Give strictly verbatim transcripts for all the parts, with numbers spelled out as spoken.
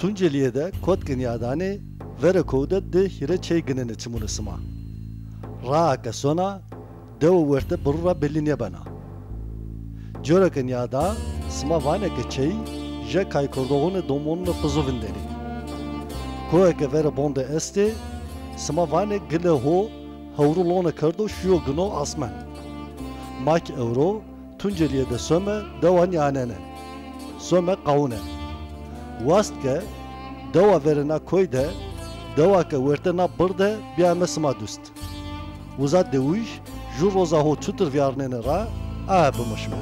Tuncelîye de kot ke nîyadanê, verê kow de di hîrê çey ginenê çimûnê sima. Raa ke sona, dewe werte birû ra bellî nêbena. Coro ke nîyada, sima vanê ke çey je kaykordoxûnê domonûnê qizu vindenê. Koye ke verê bon de estê, sima vanê gilê ho hewrû lone kerdo şîyo gino asmen. Ma kî ewro Tuncelîye de some dewa nîyanene. Some qawune. Wast ke dewa verê na koy de, dewa ke werte na bir de bîyame sima dust. Uza dewij ju roza ho çutir vîyarnenê ra, aye bimo şime.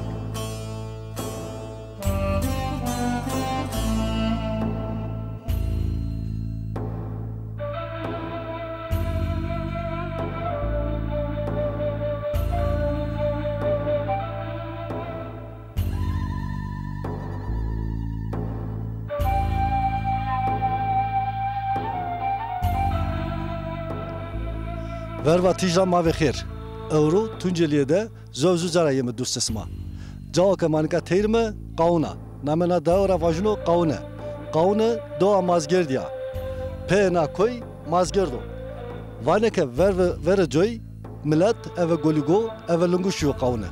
Verva tîj ra ma ve xêr. Ewro Tuncelîye de zew zu cara yeme dustê sima. Cao ke ma nika teyr ime, Qawun a. Namê na dewe ra vajîno Qawune. Qawune dewa Mazgêrdî ya. Peyê na koy Mazgêrd o. Vanê ke verve, verê coy milet eve golîgo, eve lingu şîyo Qawune.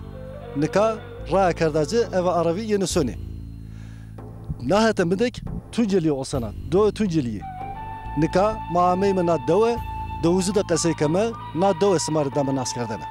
Nika raya kerda ci, eve aravî yenê sonê. Na hete mi de kî Tuncelîye osena, dewe Tuncelîye. Nika ma ameyme na dewe, dewizû de qesey keme, na dewe sima rê dame naskerdene.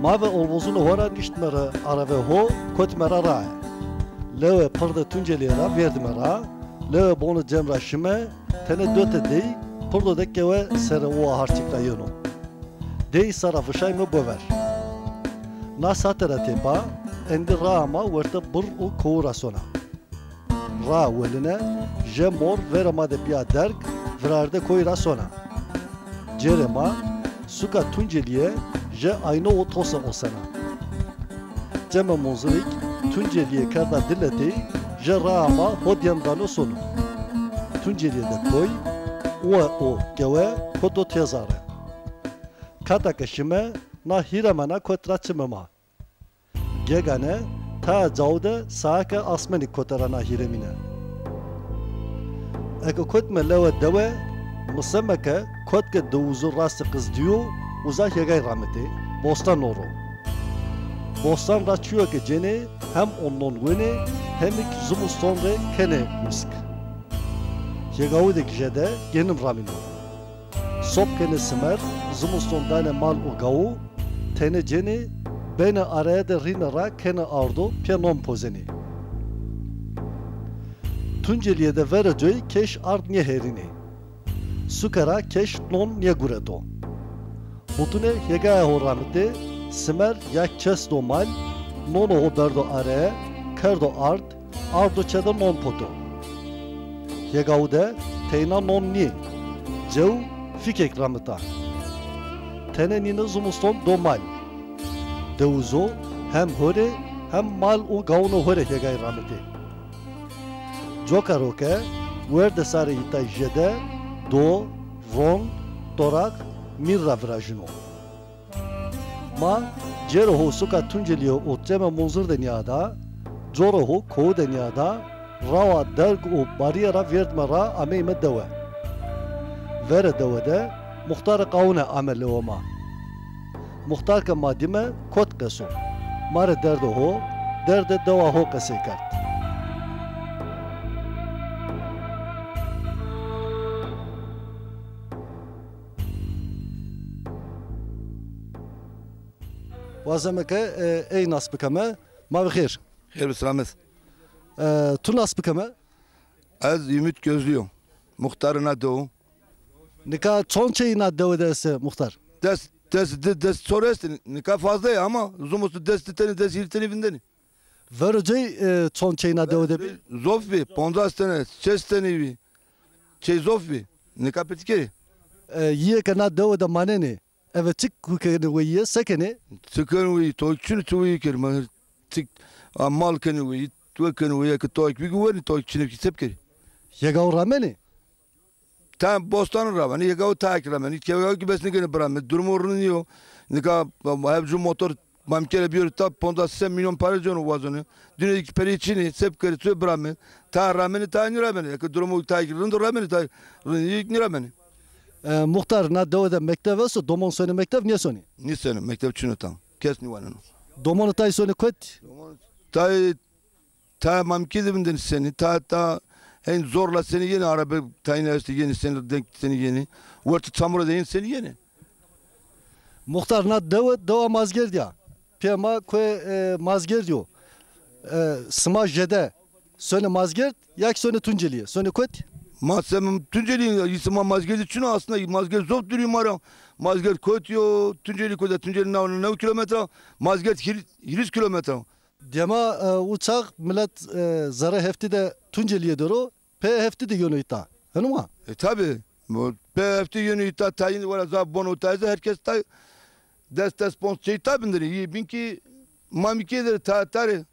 Ma ve olvozunê ho ra niştme ra arave ho kotîme ra rae. Lewe pirdê Tuncelîye ra vêrdîme ra, lewe bonê cem ra şîme, tenê dote dey pirdo de kewe serê owa harçik ra yeno. Dey sara vişayme bover. Na sate ra têpa, endî raa ma werte bir û kowu ra sona. Raa weline, je mor verê ma de bîya derg, virarde koy ra sona. Cêrê ma, suka Tuncelîye je ayno û tose osena. Cemê Munzurîk Tuncelîye kerda di letey, je raa ma ho dîyem dano sono. Tuncelîye de koy, Uwe û gewe koto têzare. Kata ke şime na hîremena kot ra çime ma. Gegane taya cawu de saeke asmenî kote ra na hîremîne. Eke kotme lewe dewe, miseme ke kot ke dewuzu rastê qizdîyo, uza hêgay ramitê, bostan o ro. Bostan ra çîyo ke cênê, hem o non wenê, hemî kî zimuston rê kenê usk. Hêgawu de kî jede genim ramîno. Sop kenê simer, zimuston danê mal û gawu, tenê cênê, benê areye de rîne ra kenê ardo, pê non pozenê. Tuncelîye de vere coy keş ard nêherînê. Suke ra keş non nêgureto. Butune hêgaya ho ramitê, simer ya kes do mal, nono ho berdo areye, kerdo ard, ardo çê de non poto. Hêgawu de teyna non nîyê, cew fîkêk ramita. Tenê nîne zimuston do mal. Dewuzo hem ho rê hem mal û gawuno ho rê hêgay ramitê. Coka ro ke werde sarê îtay jede, do, ron, toraq, mîr ra virajîno. Ma cêrê ho suka Tuncelîye û çemê Munzur de nîyada, corê ho kowu de nîyada, rawa derg û barîye ra vêrdîme ra ameyîme dewe. Verê dewe de muxtarê qawune ame lewe ma. Muxtar ke ma dîme kot qeso. Ma rê derdê ho, derdê dewa ho qesey kerd. Wazeme ke, e, ey nas bikeme. Ma bi xêr. Xêr bi selamet. E, tu nas bikeme? Ez Ümit Gözlü yo. Muxtarê na dew o. Nika çond çeyî na dewe de estê muxtar? Des, des di, des çor estê. Nika fazla ya ama zumustu des di tenî, des hîrê tenî vindenî. Vero cey, e, çond çeyî na dewe de bî? Zof bî, ponzas tenî, şêst tenî bî. Çey zof bî. Nika pê ti kerî? E, yîyê ke na dewe de manenê, eve çik kenê weyîye, se kenê? Çi kenê weyî? Toyk çin o, çi weyî kerî? Ma çik, a, mal kenê weyî, we kenê weyî, eke toyk bî ki wenî, toyk çin o ki se bikerî? Hêgawu ramenê? Tayê bostan ramenê, hêgawu tayê kî ramenê. Hêgawu kî bes nêkenê birame. Durumo rind nîyo. Nika hep ju motor ma mi kerê bîyorê ta, ponzas se milyon pare cêno wazonê. Dunê kî perê çin ê, se bikerê, çi birame. Tayê ramenê, tayê nîramenê. Eke durumo tayê kî rind o ramenê, tayê rind nîyo kî nîramenê. E, muxtar, na dewe de mekteb esto, domon sonê mekteb, nêsonê? Nêsonê, mekteb çin o ta. Kes nêwaneno. Domonê tayê sonê kot? Domonê tayê, tayê mamkî de vindenî senî, ta, ta, hen zorla senî yenî, arebe tayîne estê yenî senî, denk senî yenî. Wertê çamure de yenî senî yenî. Muxtar, na dewe, dewa Mazgêrdî ya. Pê ma koyê, e, Mazgêrdî yo. E, sima jede sonê Mazgêrd, ya kî sonê Tuncelîye? Sonê kot? Ma semê Tuncelî, îsê ma Mazgêrdî çin o aslında, Mazgêrd zof dûrî ma ra. Mazgêrd kot yo, Tuncelî kot a, Tuncelî new, new kîlometre, Mazgêrd hîr-, hîris kîlometre. Dema, e, o çax milet, e, zerrê heftî de Tuncelîye der o, pê heftî de yeno îta. Heno ma? E, tabî. Pê heftî yeno îta, tayîn wera zaf bon o tayze, her kes tay des des ponc çey ta vinderê. Yê bîn kî mamîkê der ta, ta rê.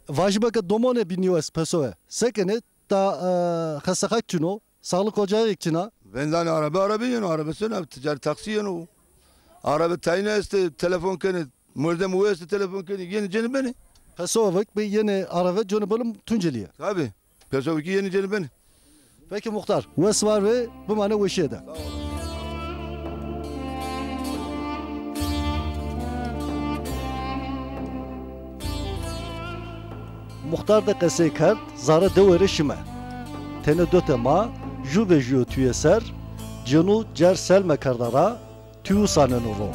Vajîme ke domonê bîn nêwes, pesowe. Se kenê, ta, e, xestexak çin o, sağlık ocağı çin a? Vendanê arebe, arebe yeno, arebe sena, ticarî taksî yeno. Arebe tayîne estê, telefon kenê, mordem we estê, telefon kenê, yenê cênê benê. Pesowe vek bi yenê arebe cênê benê Tuncelîye. Tabî. Pesowe kî yenê cênê benê. Peki muxtar, wes war ve, bimane weşîye de. Muxtar de qesey kerd, zerrê dewe rê şime. Tenê dotê ma, ju ve ju yo tuye ser, cênû cer selme kerda ra, tuyu saneno ro.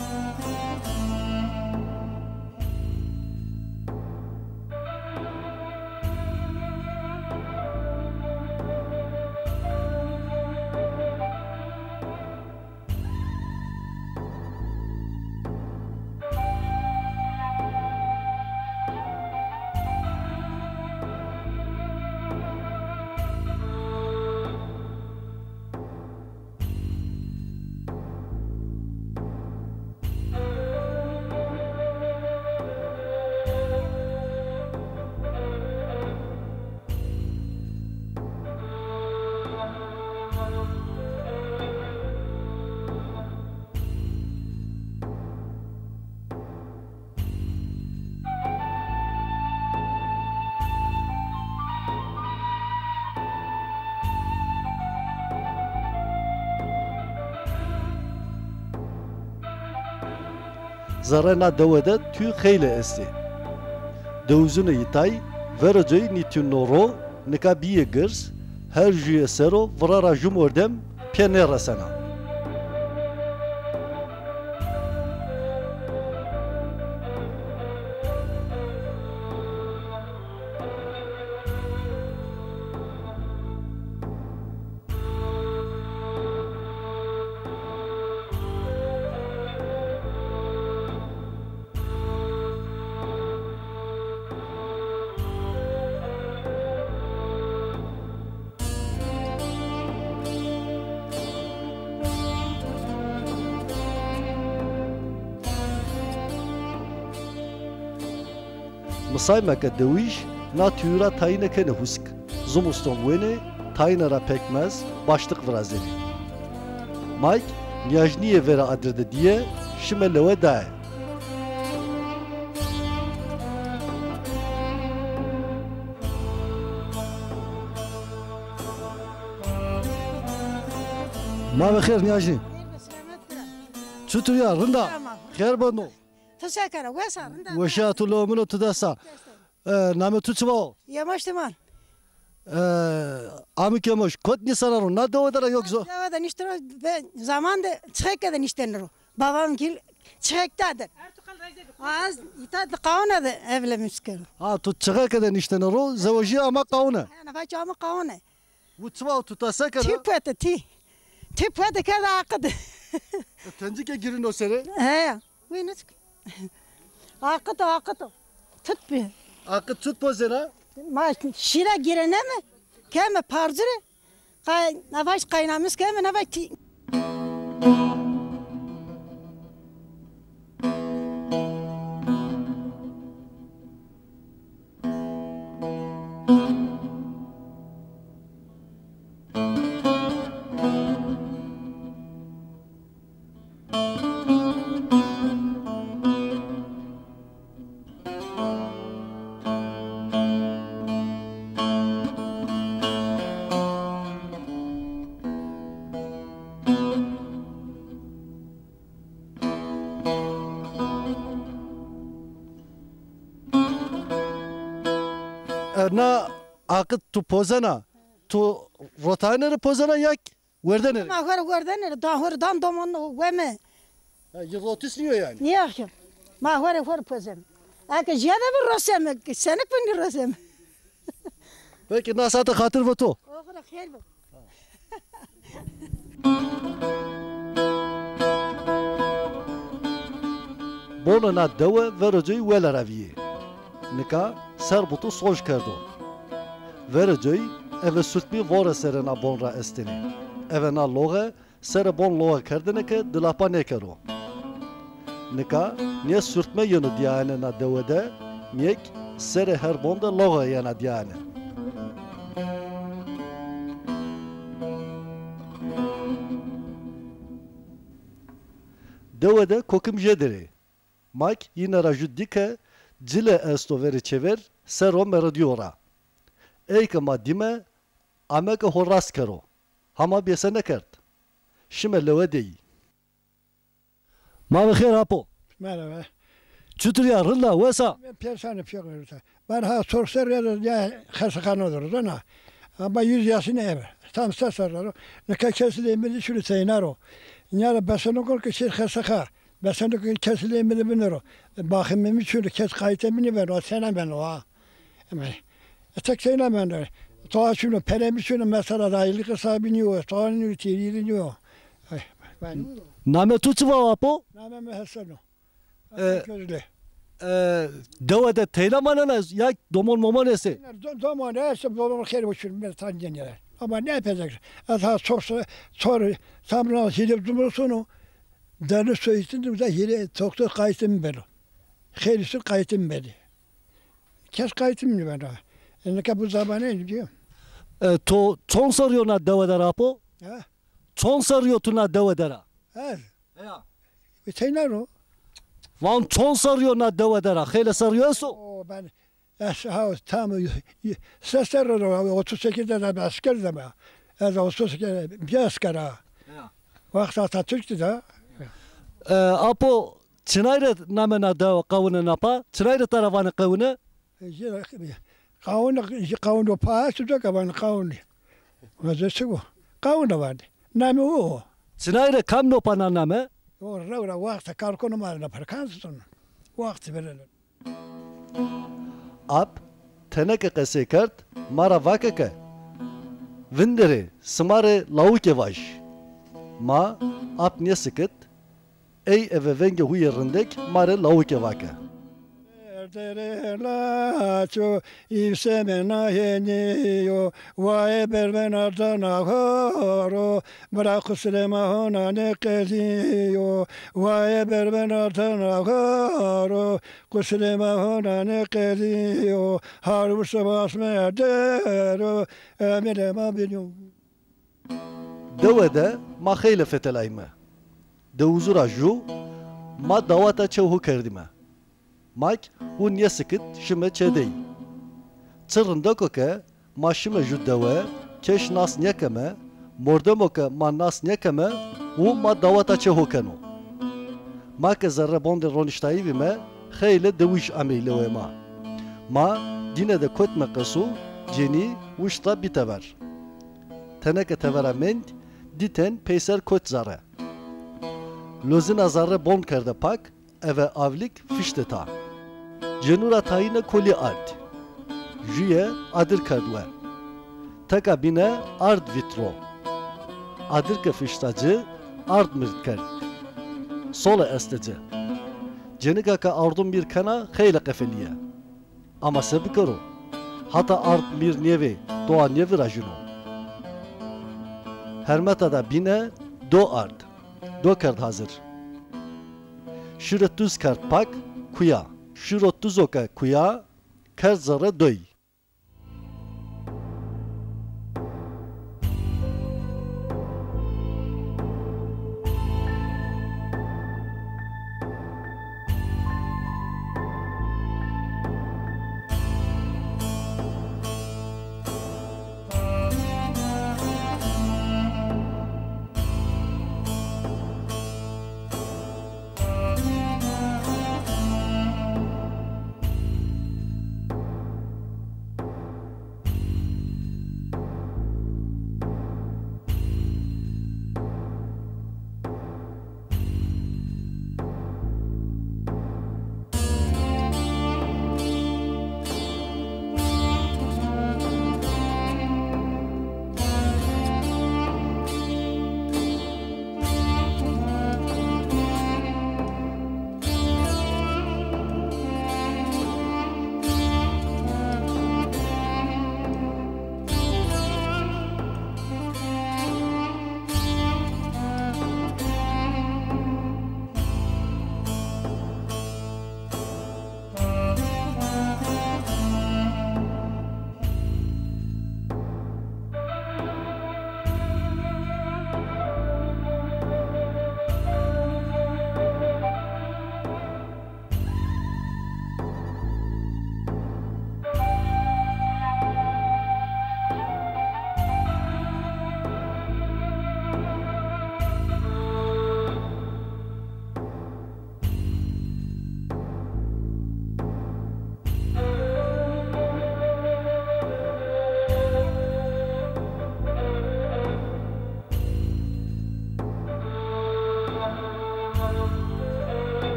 Zerrê na dewe de tûy xeylê estê. Dewizunê îtay vero coy nîtîno ro, nika bîyê girs, her jûye ser o vira ra jû mordem pê nêresena. Misayme ke dewij na tûyî ra tayîne kenê husk. Zimuston wenê, tayîne ra pekmez, baştiq virazenê. Mayk nîyajnîyê verê adir de dîye, şime lewe daye. Ma ve xêr nîyajnî. Çutur ya, rind a? Tamam. Xêr beno. Ti se kena, wes a, rind a? Weşîya tu, lewe min o, tu dest a. E, namê tu çi va o? Yemoş Timan. E, Amik Yemoş, kot nîsena ro? Na dewe de ra yok zo? Dewe de nîştî ro, ve zaman de çixeke de nîştêne ro. Babam gil çixekta de. Az îta de qawune de evlenmiş kero. Ha, tu çixeke de nîştêne ro, zewejîye ama qawune. Ha, nafa çi ama qawune. Wu çi va o, tu ta se kena? Tî puete, tî. Tî puete kerde aqid. E, tencike girîno serê? He. Wî niçik. Aqid o, aqid o. Tut bi. Aqid tut pozena? Ma şîra girene mi? Keme parcire. Qay, navaş qaynamis keme, navaş tî. E, na aqid tu pozena, tu rotayene rê pozena ya ki werdene rê? Ma xo rê werdene rê, da xo rê dan domon weme. Ha, yi rotis nîyo yanî? Nîyo ki. Ma xo rê xo rê pozeme. Eke jîya de bi roseme, senik bi nîroseme. Peki, na sate xatir bi to. Oxira xêr bi. Bonê na dewe vero coy wele ra vîyê. Nika ser butu soj kerdo. Vero coy eve surtmî vore serê na bon ra estênê. Eve na loxe serê bon loxe kerdêne ke dilapa nêkero. Nika nê surtme yeno dîyayene na dewe de, nêk serê her bon de loxe yena dîyayene. Dewe de kokim jêde rê. Mak yîne ra jû dî ke cile esto verê çêver, ser o meredîyo ra. Ey ke ma dîme, ame ke ho rast kero. Hama bêse nêkerd. Şime lewe de yî. Ma ve xêr apo. Merhaba. Çutur ya, rind a, wes a? Ben perşanê pîya rota. Ben ha sor ser ya, ya xestexane dur zana. Ama yüz yaşında ev. Tam ses ser ro. Nika kesî lê mi de şunu teyna ro. Nîya ra beseno kor ke şey xestexane. Beseno ke kesî lê mi de bino ro. Baximê mi şunu, kes qayîtê mi nêbeno, o sena beno ha. Eme, e, tek sena beno. Toa şunu, perê mi şunu, mesela raylık hesabı nîyo, toa nîyo, têrî nîyo. Ay, ben. Namê tu çi va apo? Namê mi Hesen o. E, Hesen Közlü. E, dewe de teyna manena ya domon momon estê? Do-, domon estê, domon xêr boşun, ben tan genel. Ama ne yapacak? Ez ha sor, sor, sor, tam na hile dumrusunu, deni soysun da hile, doktor qaytım beno. Xêr sür qaytım beno. Kes qaytım beno. E, nika bu zamane diyor. E, to çond serrî yo na dewe de ra apo? Ha? Çond serrî yo tu na dewe de ra? Ez? Heya. Teyna ro. Van çond serrî yo na dewe de ra? Xeylê serrî yo esto? O, ben, ez, ha, tam, se serrî ro, otuz sekiz de ben esker de ben. Ez otuz sekiz, bir esker ha. Heya. Vaxt Atatürk'tü de. E, apo, Çinay rê name na dewe Qawine napa? Çinay rê tera vanê Qawine? Jê ra qawine, jê qawine pa esto, coka vanê qawine. Vaze çi go? Qawine vanê. Name o. Çinay rê kam nopa na name? O rew ra waxte kar kono ma rê na perkan sono. Waxte verene. Ap, teneke qesey kerd, ma ra vake ke, vinderê, sima rê lawike vaj. Ma, ap nêsikit, ey eve vengê huyê rindek ma rê lawike vake. Derdere laço, îvseme na henî yo, waye bervena dana horo, bira qusrê ma hona nêqedîyo, waye bervena dana horo, qusrê ma hona nêqedîyo, har wisa basme dero, emîne ma bînyo. Dewe de ma xeyle fetelayîme. Dewuzu ra jû ma dawata çê ho kerdîme. Ma kî wu nêsikit şime çê dey. Çi rindeko ke ma şime jû dewe, keş nas nêkeme, mordemo ke ma nas nêkeme, wu ma dawata çê ho keno. Ma ke zerre bon de roniştayî vîme, xeyle dewij amey lewê ma. Ma dîne de kotme qesu, cenî wişt ra bî tever. Teneke tevera mend, dî ten peyser kot zerre. Lozina zerre bon kerde pak, eve avlîk fişte ta. Cenu ra tayîne kolî ard. Jûye adir kerd we. Teka bîne ard vît ro. Adir ke fişta ci, ard mird kerd. Sole este ci. Cenika ke ardo mîr kena xeyle qefelîye. Ama se bikero? Hata ard mîr nêvê, doa nêvirajîno. Hermeta da bîne do ard. Do kerd hazir. Şîre tuz kerd pak, kuya. Şîro tuzo ke kuya, kerd zerre doy.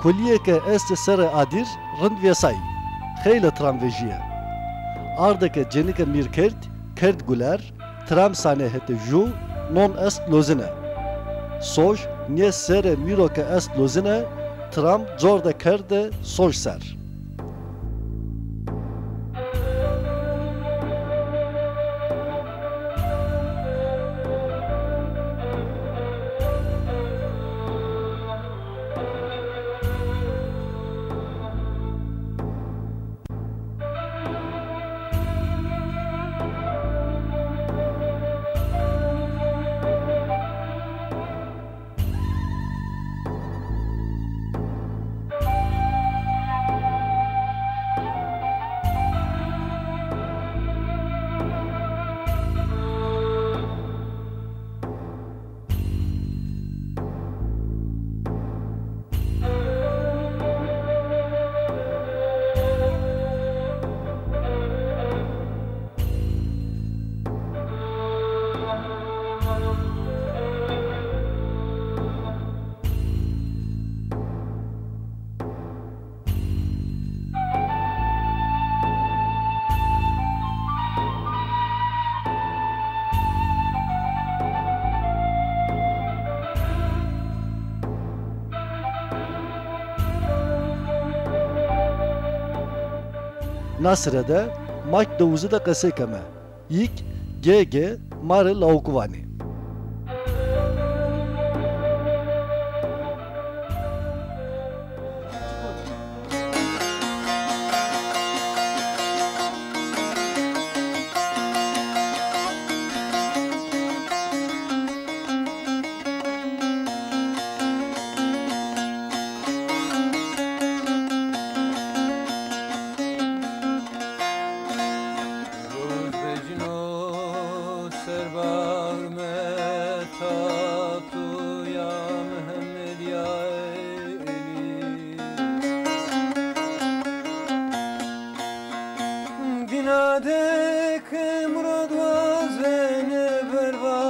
Kulîyê ke estê serê adîr rind vêsay. Xeyle tiram vejîye. Arde ke cenike mîr kerd, kerd guler, tiram sanê hetê jû, non est lozine. Soj, nê serê mîro ke est lozine, tiram cor de kerde soj ser. Na sire de ma kî dewizî de qesey keme. Yî kî ge-ge ma rê lawikû vanê. Roz vecîno serba hurmeta to ya Mihemmed ya Elî. Dîna de ke murad wazenê berva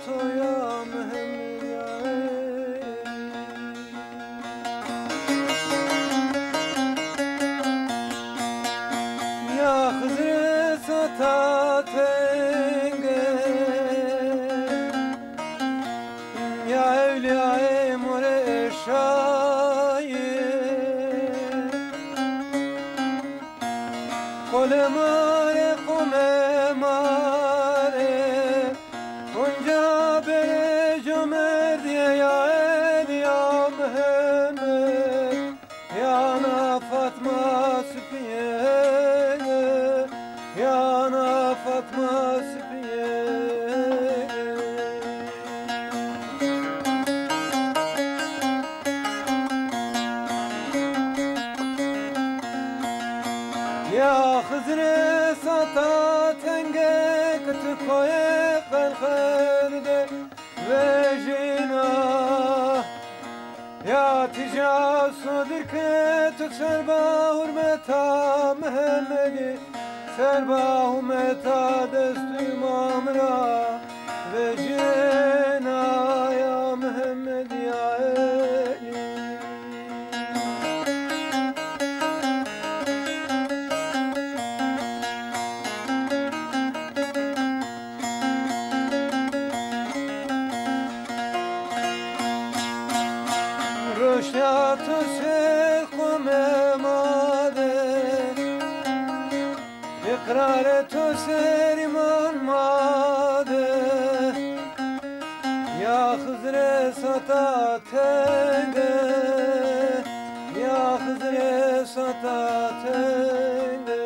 to ya Mihemmed ya Elî. Ya Xizirê sata tenge, ya ewliyayê morê eşayê. Qolê ma rê, qomê ma rê, onca berê comerdîye ya Elî ya Mihemmed. Ya na Fatma Sipîye, ya na Fatma Sipîye. Ya Xizirê sata tenge ke ti koyê Qelxer de vejîna. Ya tîja sodir ke tu serba hurmeta Mihemedî, serba hurmeta destû ma mi ra vejêna ya Mihemedî ya Elî. Roşa to ser qomê ma de, îqrarê to ser îman ma de. Ya Xizirê sata tenge, ya Xizirê sata tenge.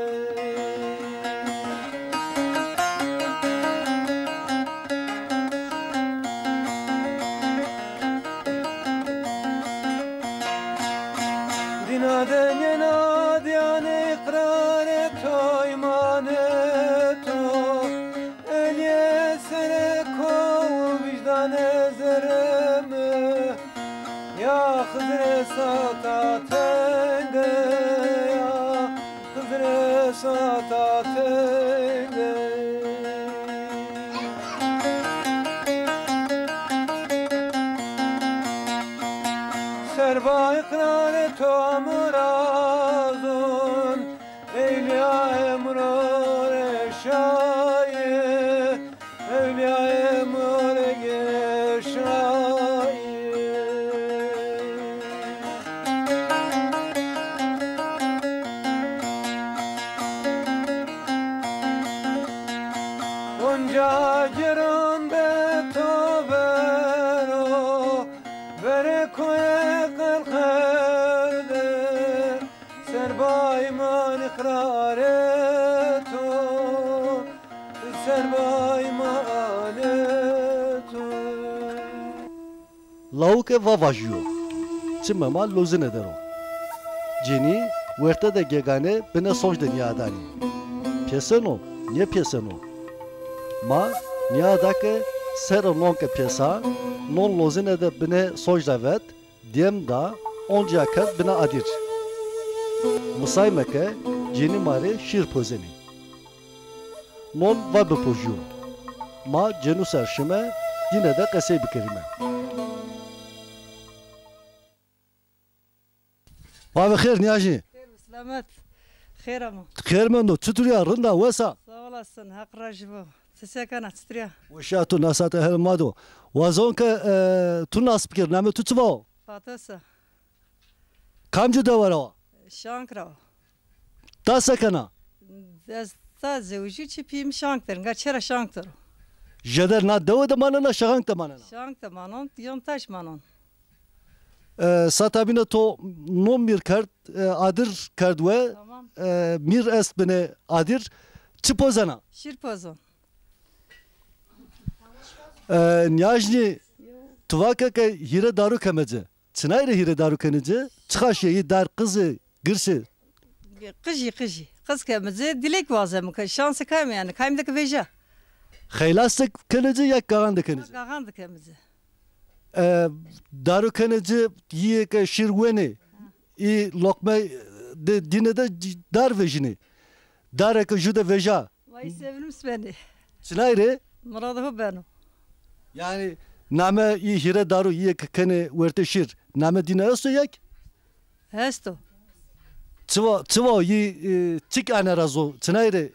Dîna de nêna dîyanê îqrarê to, îmanê to. Elîyê serê ko û vîjdanê zerrê mi. Ya Xizirê sata tenge, ya Xizirê sata tenge. Serba îqrarê to mi ra zon, ewlîyayê mi ro rê şayê, ewlîyayê mi ro rê şayê. Onca cêran be to ver o, verê koyê Qelxer de. Serba îman îqrarê to, serba îmanê to. Lawike vavajîyo. Çimê ma lozine der o. Cênî werte de gegane binê socde nîyadanî. Pêseno, nêpêseno. Ma nîyada ke ser o non ke pêsa, non lozine de binê socde vet, dem da, oncia kerd binê adîr. Misayme ke cênî ma rê şîr pozenî. Non va bipojîyo. Ma cênû ser şime, dîne de qesey bikerîme. Vave xêr nîyajî. Xêr û selamet. Xêr ama. Xêr mendo, çitur ya, rind a, wes a? Sağ olasın, Haq razî bo. Ti se kena, çitur ya? Weşîya tu, na sate hel ma do. Wazon ke, e, tu nas bikir, namê tu çi va o? Fatos a. Kamci dewe ra wa? Şankra wa. Ta se kena? Ez ta zewicî çi pîyê mi şank der, nga çera şank der o. Jeder na dewe de manena, şaxank de manena? Şank de manon, yon taş manon. E, sa tabîne to non mîr kerd, e, adir kerd we. Tamam. E, mîr est binê adir. Çi pozena? Şîr pozon. E, niyajnî, tu vake ke hîre daru keme ci. Çinay rê hîre daru kenê ci? Çixa şîye, yî dar qiz ê, girş ê? Qijî, qijî. Qiz keme ci, dilek wazeme ke şansê kayme yanî, kayme de ke vêja. Xeylas de kenê ci ya gaxan de kenê ci? Gaxan de keme ci. E, daru kenê ci, yî ke şîr wenê, î loqme de dîne de dar vejînê. Dare ke jû de veja. Vay sevinim spenê. Çinay rê? Mirad ho beno. Yanî name î hîre daru, yî ke kenê wertê şîr, name dîne esto yek? Esto. Çiwa, çiwa yî, e, çik ane ra zo, çinay rê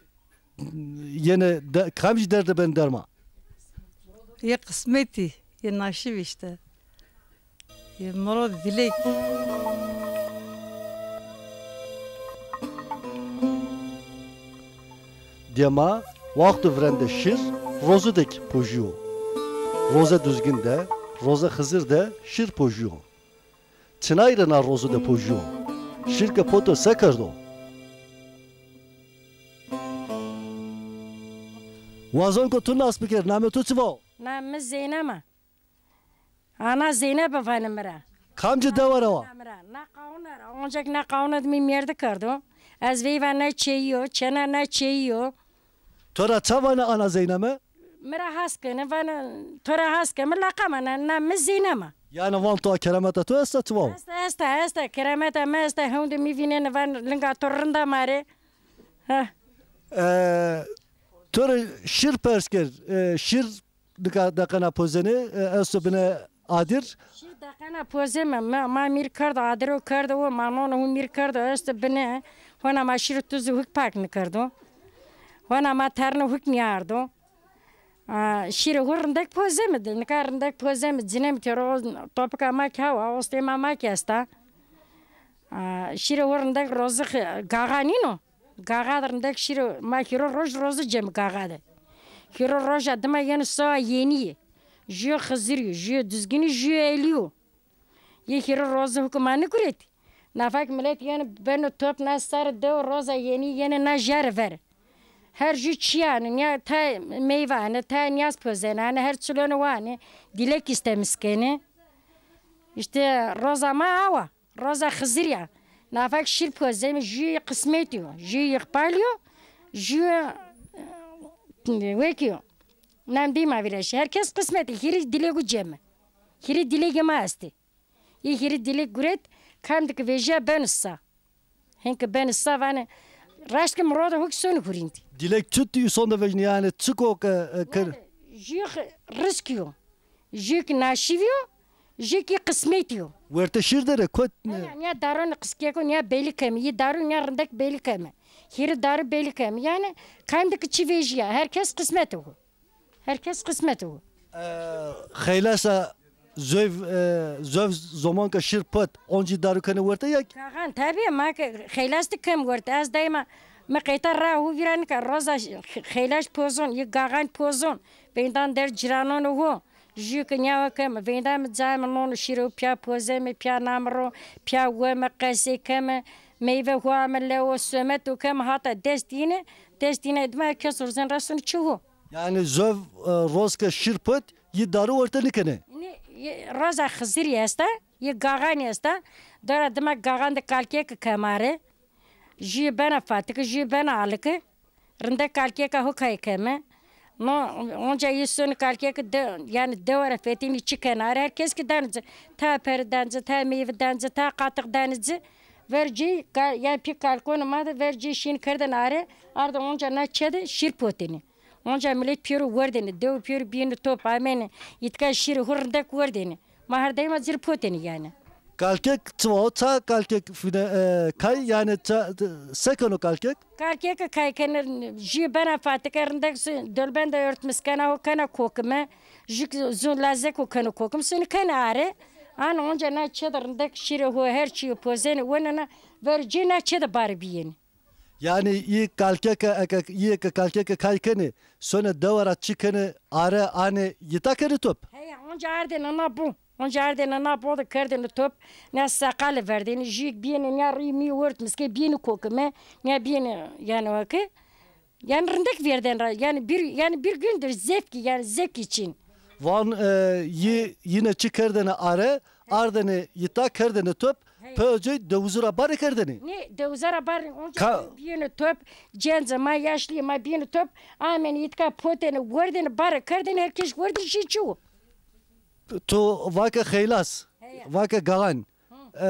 yenê de, kamcî derde ben derma? Yê qismetî, yê nasîb îşte. Yê mirad dilek. Dêma waxto virende şîr rozu de kî pojîyo. Roze Duzgin de, roze Xizir de şîr pojîyo. Çinay rê na rozu de pojîyo? Şîr ke poto se kerdo? Wazon ke tu nas biker, namê to çi va? Namê mi Zeynep a. Ana Zeynep vanê mi ra. Kamci dewe ra wa? Mi ra. Na qawune ra. Oncak na qawune de mi mêrdi kerdo. Ez veyva na çêyî yo, çêna na çêyî yo. To ra ça vanê ana Zeyneme? Mi ra has kenê, vanê to ra has keme, laqema na, na mi Zeynep a. Yanî van to keremeta to esta, çi wa? Esta, esta, esta, keremeta mi esta, hewndê mi vînenê, vanê linga to rind a ma rê. Heh. E, to rê şîr pers kerd, e, şîr nika deqena pozenê, e, esto bine adir. Şîr deqena pozeme, ma, ma mîr kerdo, adiro kerdo, o ma nono hu mîr kerdo, esto bine, hona ma şîr tuzu huk pak nikerdo. Hona ma terne huk nîardo. A, şîrê hu rindek pozeme de, nika rindek pozeme, cineme têro, topika ma kî hawa, ostê ma ma kî esta. A, şîrê hu rindek rozi xi-, gaxa nîno. Gaxa de rindek şîrê, ma hîro roj rozi cem gaxa de. Hîro roja dima yeno soa yenî yê. Jûyo Xizirî yo, jûyo Duzginî, jûyo Elî yo. Yê hîro rozi hukuma niguretî. Nafa kî milet yeno beno top na serê dewe, roza yenî yenê na jere ver. Her jû çî anê, nîya tay meyve anê, tay nîyaz pozenê anê, her çilonê wa anê, dilek îstemis kenê. Îşte roza ma awa. Roza Xizirî ya. Nafa kî şîr pozeme, jûyê qismetî yo, jûyê îqbalî yo, jûyê, e, wekî yo. Nam dî ma vîra şî. Her kes qismetî, hîrê dilegu ceme. Hîrê dilege ma estê. Yê hîrê dilek guret, kam de ke vejîya beno sa. Hên ke benê sa vanê, raşt ke mirode ho kî sonê hurîndî. Dilek çut îson de vejnî, yanî çiko ke, e, kir? Jûyê xi-, rizkî yo, jûyê kî naşîvî yo, jûyê kî qismetî yo. Wertê şîr de rê kot? Nîya, nîya daronê qiskeko nîya belî keme, yê daru nîya rindek belî keme. Hîrê daru belî keme. Yanî kam de ke çi vejîya, her kes qismetê ho. Her kes qismetê ho. E, xeylesa zöv, e, zöv zoman ke şîr pot, oncî daru kenê werte ya kî? Gaxan, tabî, ma ke xeylas de kem werte. Ez daîma mi qeyta ra hu vîra nika, roza ş-, xeylaş pozon, yê gaxan pozon. Veydan der cîranonê ho. Jû ke nîyawe keme, veydan mi cayê mi nono şîrê hu pîya pozeme, pîya name ro, pîya weme, qesey keme, meyve hu ame lewo, someto keme, hata dest yîne, dest yîne dima her kes urzen ra sonê çê hu. Yanî zöv, e, roz ke şîr pot, yê daru werte nikenê? Nê, yê, roza Xizirî esta, yê gaxanî esta. Dora dima gaxan de kalkêke keme arê. Jûyê bena fatike, jûyê bena alike. Rindek kalkêka ho kay keme. No, onca yê sonê kalkêke de, yanî dewe ra fetelî çi kenê arê, her kes kî danê ci. Tayê pere danê ci, tayê meyve danê ci, tayê qatix danê ci. Ver cî ka-, yanî pî kalkonê ma de ver cî şîn kerdêne arê, arde onca na çê de şîr potêne. Onca milet pêro werdêne, dewe pêro bîyêne top, amêne, îtika şîrê hu rindek werdêne. Ma her daîma ci rê potêne yanî. Kalkêk çi wa o? Ça kalkêk fîne, e, kay, yanî ça, se keno kalkêk? Kalkêk kay kenê, jûyê bena fatike rindek su, dolbenda örtmis kena ho, kena kokime, jû kî zûn lazeko keno kokim, sonê kenê arê. Ana onca na çê de rindek şîrê hu her çîyo pozenê wenena, ver cê na çê de barê bîyêne. Yanî î kalkeke, eke, î eke kalkeke kay kenê, sonê dewe ra çi kenê, are anê, yita kenê top? Heya, onca ardêne na bo. Onca ardêne na bo de kerdêne top. Ne seqale verdêne, jûyêk bîyêne, ne rî mî wert miske bîyêne kokime, ne bîyêne, yanî weke. Yanî rindek verdêne ra. Yanî bir, yanî bir gündür zevkî, yanî zevkî çin. Van, e, yî, yine çi kerdêne are, ardêne yita kerdêne top, pê coy dewizû ra bare kerdêne. Nê, dewizû ra bare, onca Ka- bîyêne top, cence ma, yaşlîyê ma bîyêne top, amêne îtka potêne, werdêne, bare kerdêne, her kes werdê jê çi wo. To vake xeylas, heya, vake gaxan. Hı. E,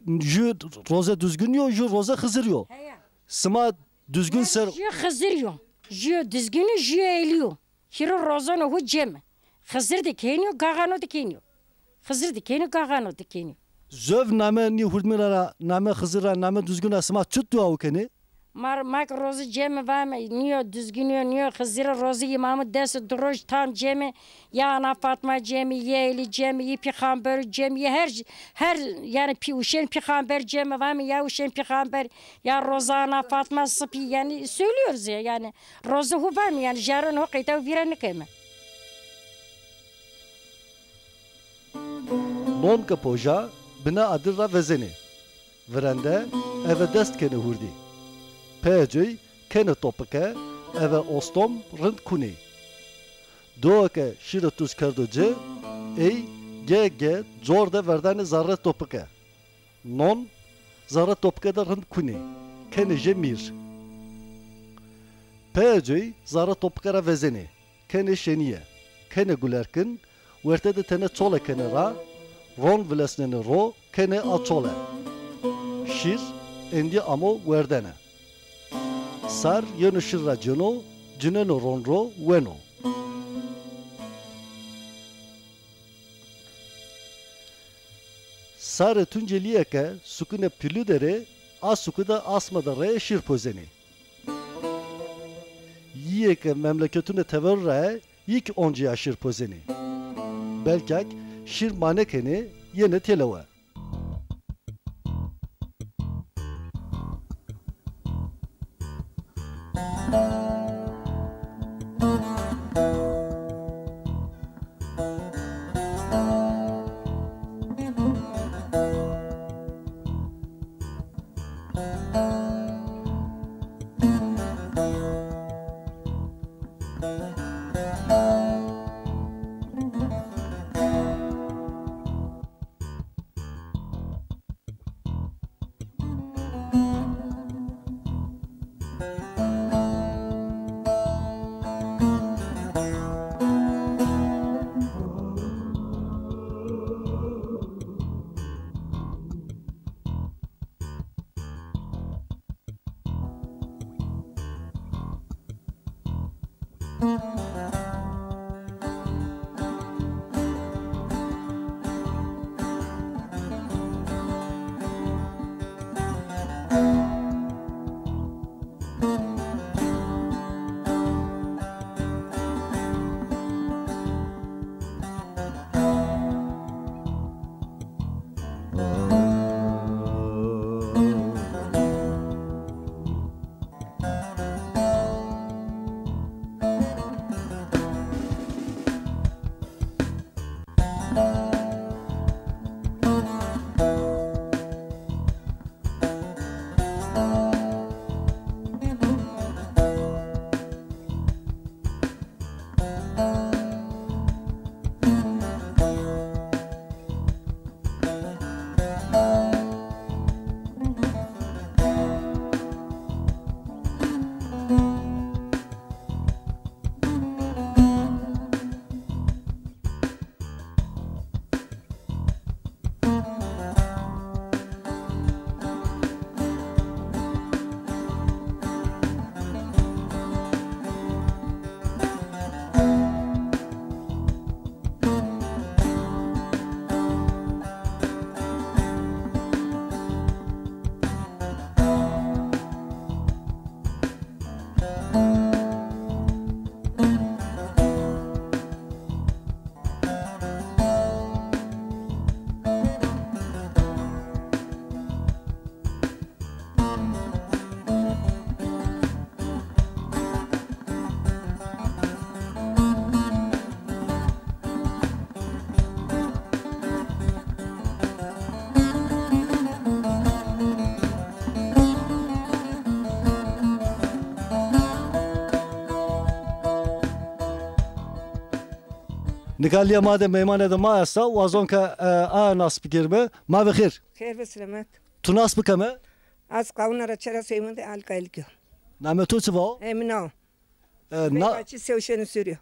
jû roze Duzgin yo, jû roze Xizir yo. Heya. Sima Duzgin ser. Jû Xizir yo. Jû Duzgin yo, jû Eylî yo. Hîro rozano hu cem. Xizir de kenî yo, gaxano de kenî yo. Xizir de kenî yo, gaxano de kenî yo. Zov name nî hurdmîna ra, name Xizir ra, name Duzgin ra sima çut dua kenê? Ma, ma ke roze cemî vame, nîyo Duzgin yo, nîyo Xizir o, roze îmamu des û di roj tam cemî, ya Ana Fatma cemî, ya Elî cemî, ya Pîxamber cemî, ya her, her, yanî pî, uşên Pîxamber cemî vame, ya uşên Pîxamber, ya roze Ana Fatma sipî, yanî söylüyoruz ya, yanî roze hu vame, yanî jaron ho qeyta û vîra nikeme. Non ke poja, bine adir ra vezenê. Virende eve dest kenê hurdî. Pê coy kenê topike, eve ostom rind kunê. Doe ke şîre tuz kerdo ci, ey ge ge cor de verdanê zerre topike. Non zerre topike de rind kunê, kenê jê mîr. Pê coy zerre topike ra vezenê. Kenê şenîye, kenê gulerkin, werte de tenê çole kenê ra, ron vilesnenê ro, kenê a çole. Şîr êndî amo werdene. Sar yeno şîr ra cêno, cineno ron ro, weno. Sarê Tuncelîye ke sukunê Pîlû de rê, a suku de asme de rê şîr pozenê. Yîyê ke memleketunê teveru rae, yî kî oncîya şîr pozenê. Belkak şîr mane kenê, yenê têlewe. Nika lîya ma de meymane de ma esta, wazon ke, e, a nas bikerîme. Ma bi xêr. Xêr bi selamet. Tu nas bikeme? Ez Qawune ra Çera Seyman de Alka Elkî yo. Namê to çi va? Emîne o. E, na, Seydaçî Sewşenî Sûrî yo.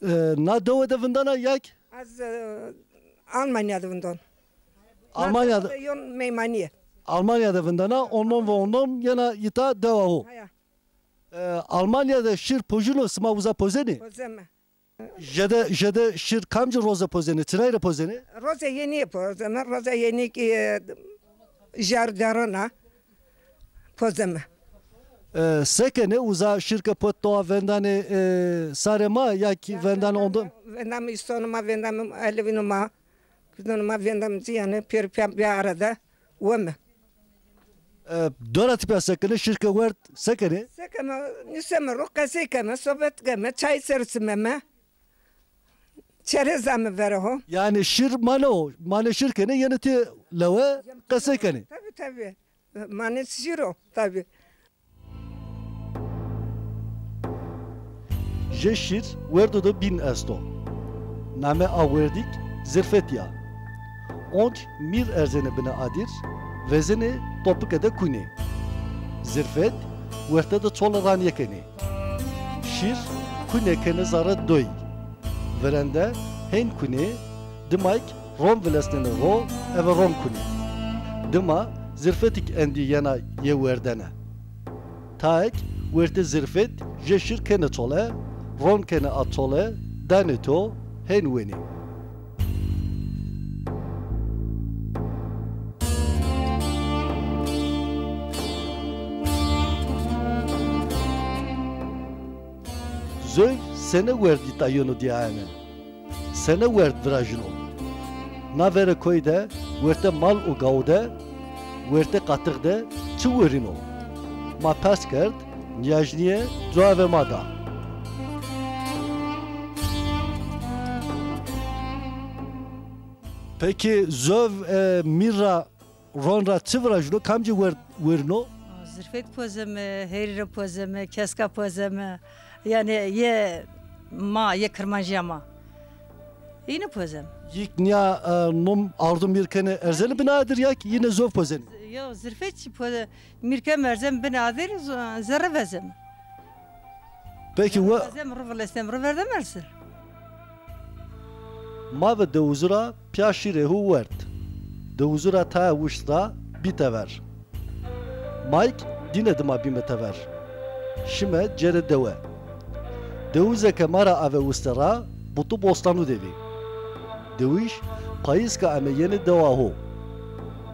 E, na dewe de vindena yak? Ez, e, Almanya de vindon. Almanya de. Yon meymanîye. Almanya de vindena, ondan ve ondan yena îta dewa ho. Haya. E, Almanya de şîr pojino, sima uza pozenî? Pozeme. Jede, jede şîr kamcî roze pozenî, çinay ra pozenî? Roze yenîye pozeme, roze yenîye kî, e, jardarona pozeme. E, se kenê, uza şîr ke pot doa vendanê, e, sarê ma ya kî vendanê ondan? Vendanê îstonê ma, vendanê elewînê ma, kuzonê ma, vendanê ci yanî pêro pîya bir arada weme. E, dora tipîya se kenê, şîr ke werd se kenê? Se keme, nuseme ro, qesey keme, sohbet keme, çay ser simeme. Çerez ame verê ho. Yanî şîr mane o, mane şîr kenê, yenê tê lewe qesey kenê. Tabî, tabî. Mane şîr o, tabî. Jê şîr werdo de bîn esto. Namê a werdîk zirfetî ya. Onc mîr erzenê binê adîr, vezenê topike de kunê. Zirfet werte de çole ranîye kenê. Şîr kunê kenê zare doy. Virende hên kunê, dimayk ron vilesnenê ro, eve ron kunê. Dima zirfetîk endî yena yê werdene. Taek wertê zirfet jê şîr kenê çole, ron kenê a çole, danê to, hên wenê. Zöv sene werdî ta yeno dîyayene? Sene werd virajîno? Na verê koy de, wertê mal û gaw de, wertê qatix de çi werîno? Ma pers kerd, nîyajnîye cuavê ma da. Pekî zöv, e, mîr ra, ron ra çi virajîno? Kamcî werd werîno? Zirfet pozeme, herîre pozeme, keska pozeme. Yanî yê ma, yê kirmancîya ma. Îne pozem. Yîk nîya, e, nom ardo mîr kenê erzenê binê adir ya kî yîne zöv pozenê? Yo, zirfet çî poze-, mîr kem erzen binê adir, z-, zerre vezem. Pekî we- Vezem ru vilestem, ru verdem ersir. Ma ve dewizû ra pîya şîrê hu werd. Dewizû ra taya wişt ra bî tever. Mayk dîne dima bîme tever. Şime cêrê dewe. Dewize ke ma ra ave wiste ra, butû bostanû de vî. Dewij payîz ke ame yenê dewa ho.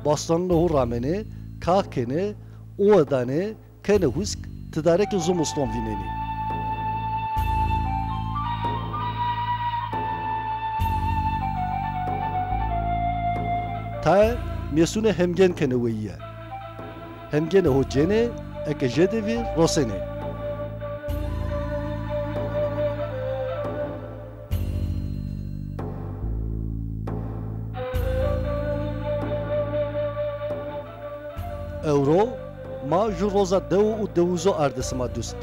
Bostanûnê ho ramenê, kax kenê, owe danê, kenê husk, tidarekê zumuston vînenê. Tae mêsûnê hemgên kenê weyîye. Hemgênê ho cênê, eke jêde vî rosenê. Ewro ma ju roza dew û dewizo arde sima dust.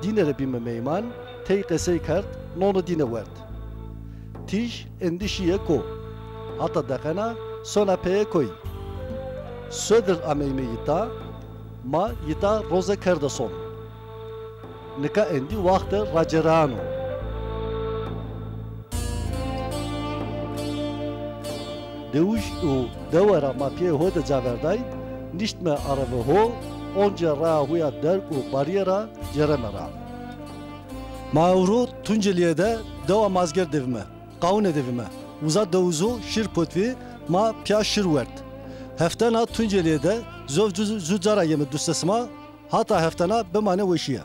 Dîne de bîme meyman, tey qesey kerd, nono dîne werd. Tîj endî şîye ko. Hata deqena sona peyê koy. Sodir ameyme yita, ma yita roze kerde son. Nika endî waxte racereyan o. Dewij û dewe ra ma pîyê ho de caverday, niştme areve ho, onca raya ho ya derg û barîye ra cêreme ra. Ma ewro Tuncelîye de dewa Mazger de vîme. Qawune de vîme. Uza dewizo şîr pot vî, ma pîya şîr werd. Heftena Tuncelîye de zov ju, ju ca ra yeme dustê sima, hata heftena bimanê weşîye.